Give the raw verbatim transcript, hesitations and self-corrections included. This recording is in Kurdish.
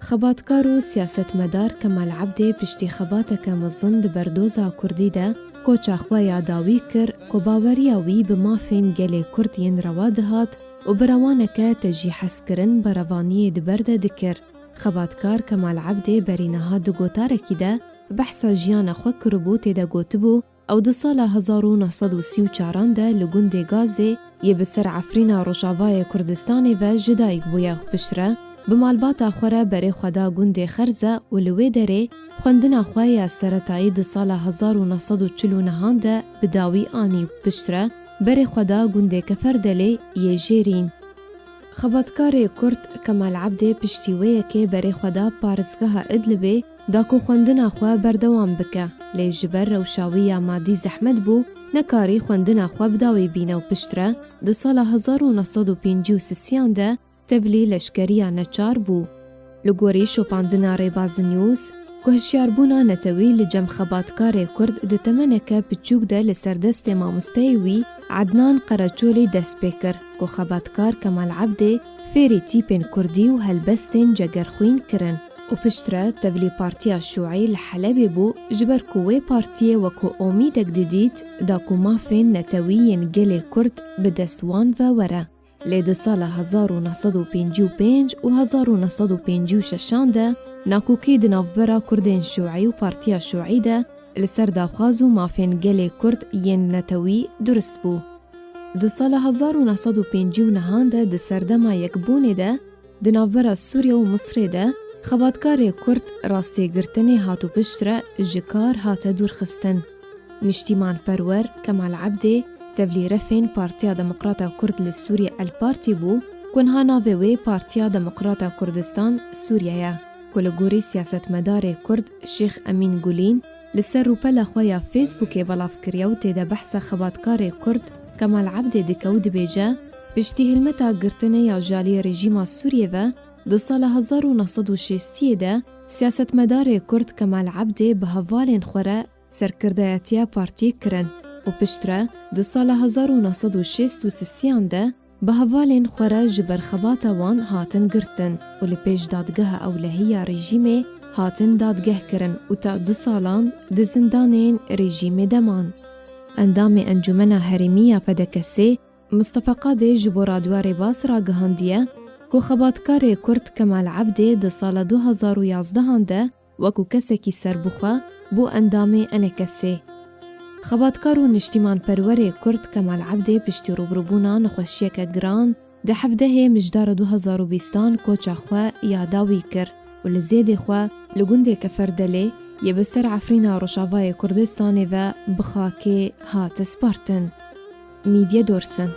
Xebatkar û siyasetmedar Kemal Ebdê piştî xebateke mezin di berdoza kurdî de koça xwe ya dawî kir ku baweriya wî bi mafên gelê kurd yên rewa dihat û bi rewaneke tejîhezkirin berevaniyê di ber de dikir. Xebatkar Kemal Ebdê berî niha di gotarekî de behsa jiyana xwe kiribû, tê de gotibû, ew di sala hezar û neh sed û sî û çaran de li gundê Gazê yê bi ser Efrîna Rojavayê Kurdistanê ve ji dayik bûye û piştre bi malbata xwe re berê xwe da gundê Xerze û li wê derê xwendina xwe ya seretayî di sala hezar û neh sed û çil û nehan de bi dawî anî û piştre berê xwe da gundê Keferdelê yê Jêrîn. Xebatkarê Kurd Kemal Ebdê piştî wê yekê berê xwe da parêzgeha Idlibê da ku xwendina xwe berdewam bike, lê ji ber rewşa wî ya madî zehmet bû, nekarî xwendina xwe bi dawî bîne û piştre di sala hezar û neh sed û pêncî û sisiyan de tevlî leşkeriya neçar bû. Li gorî şopandina Rêbaz News, ku hişyarbûna netewî li cem xebatkarê Kurd di temeneke piçûk de li ser destê mamosteyê wî Ednan Qereçolî dest pê kir, ku xebatkar Kemal Ebdê fêrî tîpên kurdî û helbestên cegerxwîn kirin û piştre tevlî partiya Şûî li Helebê bû, ji ber ku wê partiyê wekû omîdek didît da ku mafên netewî yên gelê Kurd bi dest wan ve were. Lê di sala hezar û neh sed û pêncî û pênc û hezar û neh sed û pêncî û şeşan de nakokî di navbera Kurdên Şûî û Partiya Şûî de li ser daxwaz û mafên gelê Kurd yên netewî durust bû. Di sala hezar û neh sed û pêncî û nehan de di serdema yekbûnê de di navbera Sûriye û Misrê de xebatkarê Kurd rastê girtinê hat û piştre ji kar hate dûrxistin. Niştîmanperwer Kemal Ebdê tevlî refên Partiya Demokrata Kurd li Sûriye El Partî bû, ku niha navê wê Partiya Demokrata Kurdistan Sûriye ye, ku li gorî siyasetmedarê Kurd Şêx Emîn Gulîn li ser rûpela xwe ya Facebookê belav kiriye û tê de behsa xebatkarê Kurd Kemal Ebdê dike û dibêje, piştî hilmeta girtinê ya ji aliyê rejîma Sûriyê ve di sala hezar û neh sed û şêstiyê de siyasetmedarê Kurd Kemal Ebdê bi hevalên xwe re serkirdayetiya partiyê kirin û piştre di sala hezar û neh sed û şêst û sisiyan de bi hevalên xwe re ji ber xebata wan hatin girtin û li pêş dadgeha ewlehî ya rejîmê hatin dadgehkirin û ta du salan di zindanên rejîmê de man. Endamê Encûmena Herêmî ya P D K S'ê Mistefa Qadê ji bo Radyoya Rêbaz ragihandiye ku xebatkarê Kurd Kemal Ebdê di sala du hezar û yazdehan de wekû kesekî serbixwe bû endamê ENKS'ê. Xebatkar û niştîmanperwerê Kurd Kemal Ebdê piştî rûbirûbûna nexweşiyeke giran di hevdehê Mijdara du hezar û bîstan koça xwe ya dawî kir û li zêdê xwe li gundê Keferdelê yê bi ser Efrîna Rojavayê Kurdistanê ve bi xakê hate spartin. Mîdye Dorsin.